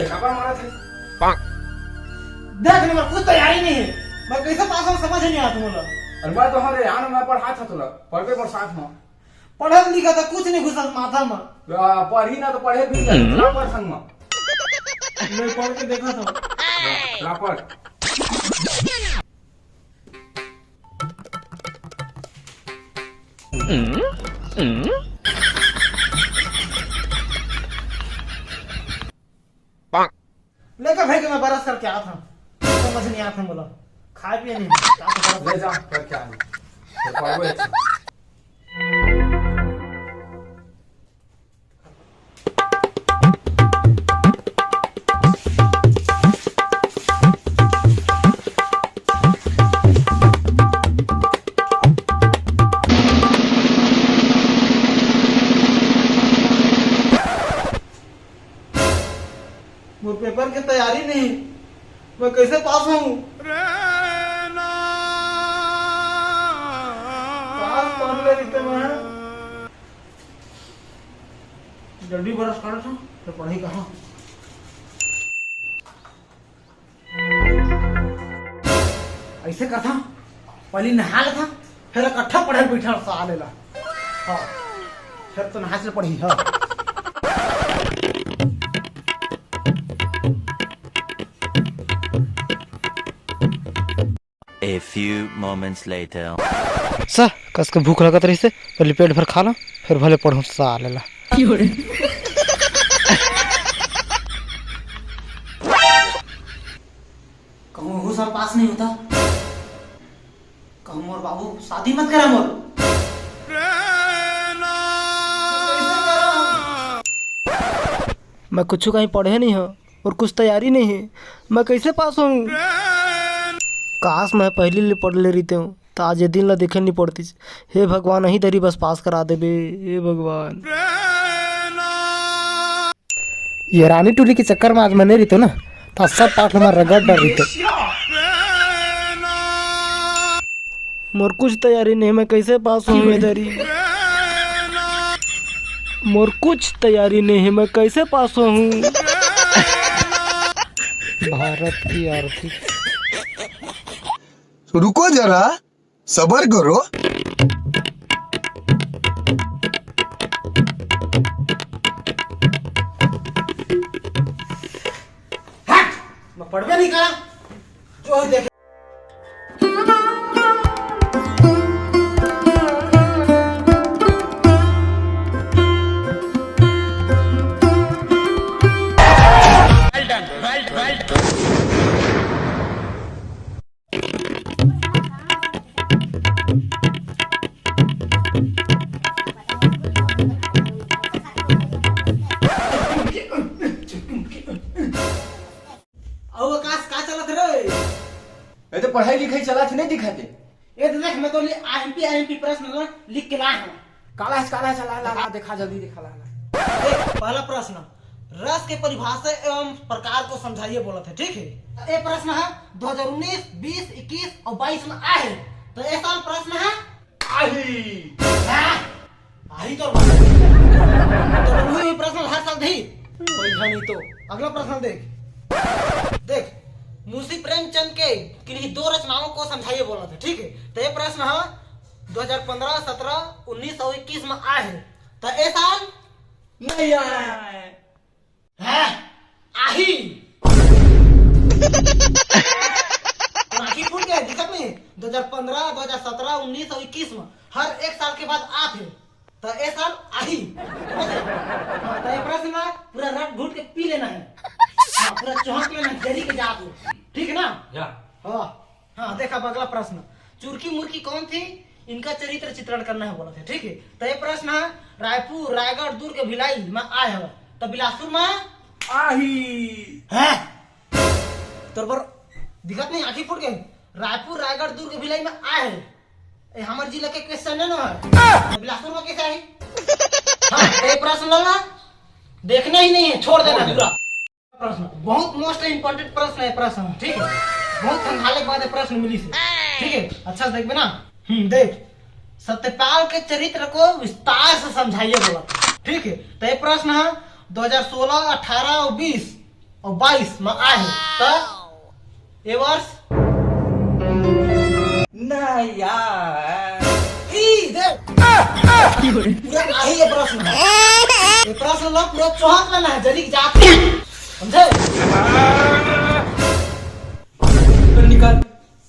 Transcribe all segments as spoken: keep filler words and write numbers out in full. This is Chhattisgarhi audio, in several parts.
छापा मारत हे। देख, मोर कुछ तैयारी नहीं है, मैं कैसे पास हूँ, समझ नहीं आता मोला। अरे मैं तो, हाँ रे, आना, मैं पढ़ात हँव तोला, पढ़बे मोर साथ में। पढ़त लिखत हँव, कुछ नहीं घुसत माथा में। आ, पढ़ही ना तो पढ़े भी जा, चला पढ़ संग में। मैं पढ़ के देखत हँव। हाँ, चला पढ़। लेकर भाई के मैं बरस करके आत हँव, समझ नहीं आता मोला, खाए पिए नहीं, का तो बरस ले जा, करके आ। तो पढ़बो एक साथ। मोर पेपर के तैयारी नहीं, मैं कैसे पास हूँ? पास पढ़ ले रहिते मैं। जल्दी बरस करत हँव, तो पढ़ही कहाँ? ऐसे करत हँव, पहली नहा लेत हँव, फिर इकट्ठा पढ़े बैठा साले ला। हाँ, फिर तो नहा से पढ़ही, हाँ। A few moments later. सा, कस के भूख लगत रहिस हे, पहली पेट भर खा ला, फिर भले पढ़हूँ साले ला। कहूँ हूँ सर पास नहीं होता, कहूँ मोर बाबू शादी मत करा मोर। मैं कुछ कहीं पढ़े नहीं हँव और कुछ तैयारी नहीं हे, मैं कैसे पास हूँ? काश मैं पहली ले पढ़ ले रहितेंव, त आज ये दिन ला देखे नहीं पड़तीस। हे भगवान, अही दरी बस पास करा देबे, हे भगवान। ये रानी टूली के चक्कर में आज मैं नहीं रहितेंव ना, त सब पाठ ला मैं रगड़ डर रहितेंव। मोर कुछ तैयारी नहीं, मैं कैसे पास हूँ इधर ही? मोर कुछ तैयारी नहीं है, मैं कैसे पास हूँ? भारत की आरती। रुको जरा, सबर करो। हट! मैं पढ़बे नहीं करा। जो देख अउ आकाश, का चलत रे? ए तो पढ़ाई लिखाई चलत नहीं दिखाते। ए तो देख, मैं तो ले आईएमपी, आईएमपी प्रश्न ला लिख के लाए हूँ। काला है, काला है, चला, ला, ला, देखा, जल्दी देखा, ला, ला। देख, पहला प्रश्न, रस के परिभाषा एवं प्रकार को समझाइए बोलत हे, ठीक है? ए प्रश्न है दो हज़ार उन्नीस, बीस, इक्कीस और बाईस में आए हे। तो ए साल प्रश्न है आही। हाँ, आही तोर बात। तो वही, वही प्रश्न हर साल दही। पैसा नहीं तो। अगला प्रश्न देख। देख, मुंशी प्रेमचंद के किन्हीं दो रचनाओं को समझाइए बोलत हे, ठीक है? तो ये प्रश्न है दो हज़ार पन्द्रह, सत्रह, उन्नीस और इक्कीस में आए हे। तो ए साल नहीं आए। हैं? आही। आँखी फूट गया, दिखत नहीं? दो हज़ार पन्द्रह, दो हज़ार सत्रह, उन्नीस और इक्कीस में हर एक साल के बाद आत हे। तो ए साल आही। समझे? हाँ, तो ये प्रश्न ना पूरा रट घुट के पी लेना है। हाँ, पूरा चौंक लेना है, जरी के जात हो। ठीक है ना? या। हाँ। हाँ, देखा, अब अगला प्रश्न, चुरकी मुर्की कौन थी, इनका चरित्र चित्रण करना है बोलत हे, ठीक है? तो ये प्रश्न है, रायपुर, रायगढ़, दुर्ग, भिलाई में आए हो, तो बिलासपुर में आही। हैं? तोर बर दिखत नहीं, आँखी फूट गई। रायपुर, रायगढ़, दुर्ग, भिलाई में आए हे। ए, हमर जिला के क्वेश्चन है ना, तो बिलासपुर में कैसे आही? हाँ, तो ये प्रश्न ला, देखना ही नहीं है, छोड़ देना पूरा। प्रश्न, बहुत मोस्ट इंपॉर्टेंट प्रश्न है, प्रश्न, ठीक है? बहुत खंगाले के बाद ये प्रश्न मिली से, ठीक है? अच्छा से देखबे ना। हम्म, देख, सत्यपाल के चरित्र को विस्तार से समझाइए बोला, ठीक है? तो ये प्रश्न है दो हज़ार सोलह, अठारह और बीस, अउ बाईस म आए हे, त ए वर्ष? नहीं यार। ई दे। पूरा आही ये प्रश्न। ये प्रश्न ला पूरा चौहक लेना है, जरी जात। समझे? निकाल।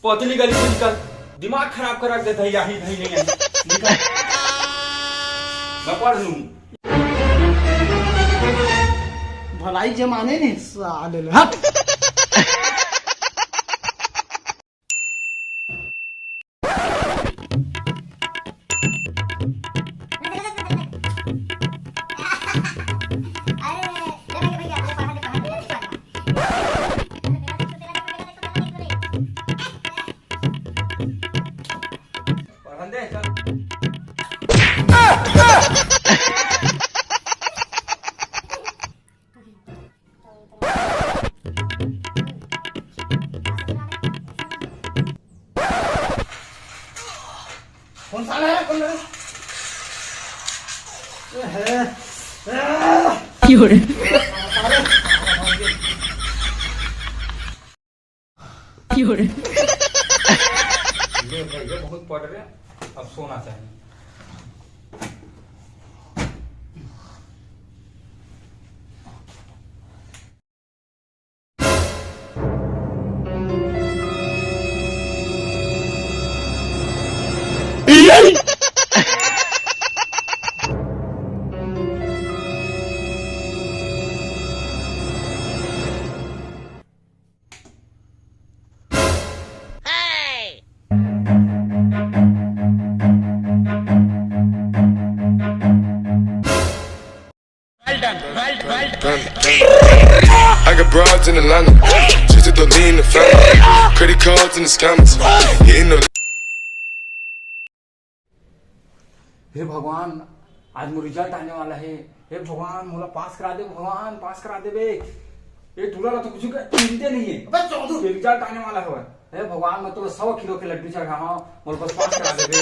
पतली गली से निकल, दिमाग खराब कर रख देता है, यही नहीं, नहीं, नहीं। निकल। मैं पढ़ लूं। भलाई जमाने ने साले ले। हट। पढ़न दे, चल। कौन सा है? कौन है? ए, है। ए। क्यों रे? क्यों रे? ले भाई, ये बहुत पढ़ रहे हैं, अब सोना चाहिए। Well done, well, well done. I got broads in Atlanta. Just to lean the family. Credit cards and the scammers. Hitting the हे भगवान, आज मोर रिजल्ट आने वाला है। हे भगवान, मोला पास करा दे भगवान, पास करा दे बे। ये टूरा ला तो कुछ का चिंते नहीं है। अबे चौधरी। ये रिजल्ट आने वाला है। हे भगवान, मैं तो सौ किलो के लड्डू चढ़ा हूँ, मोर बस पास करा दे बे।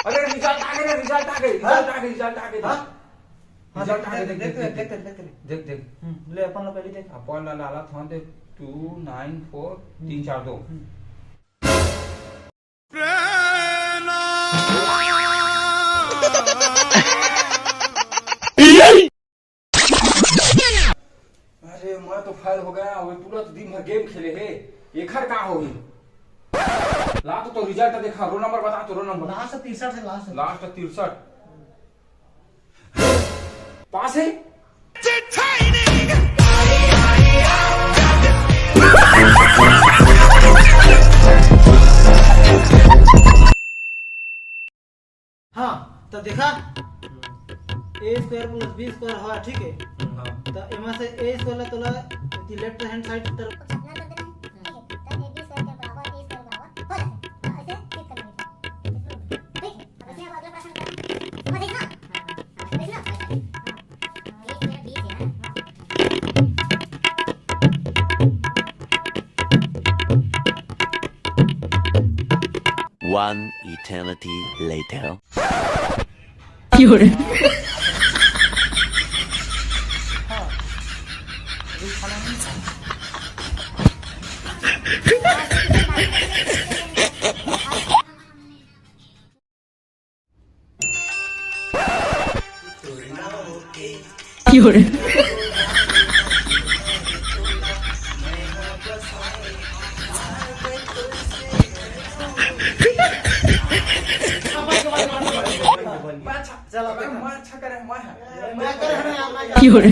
अरे रिजल्ट आ गए, रिजल्ट आ गए, रिजल्ट आ गए, रिजल्ट आ गए। हाँ? हाँ, रिजल्ट आ गए, देख, देख, देख, देख, देख, देख, देख। देख, देख। हम्म, ले अपन ला पहले देख। अपन ला लाला था दे, टू नाइन फोर तीन चार दो। हम्म। अरे, मैं तो फेल हो गया। वो पूरा तो दिन भर गेम खेले हे। एखर का होही? ला तो, तो रिजल्ट देखा, रोल नंबर बता तो, रोल नंबर। लास्ट तिरसठ है, लास्ट। लास्ट तिरसठ। पास है। हाँ, तो देखा, ए स्क्वायर प्लस बी स्क्वायर हुआ, ठीक है? हाँ। तो एमा से ए स्क्वायर ला तोला लेफ्ट हैंड साइड तरफ One eternity later. चला, मैं अच्छा करे, मैं, मैं करे ना यार, मैं क्यों रे?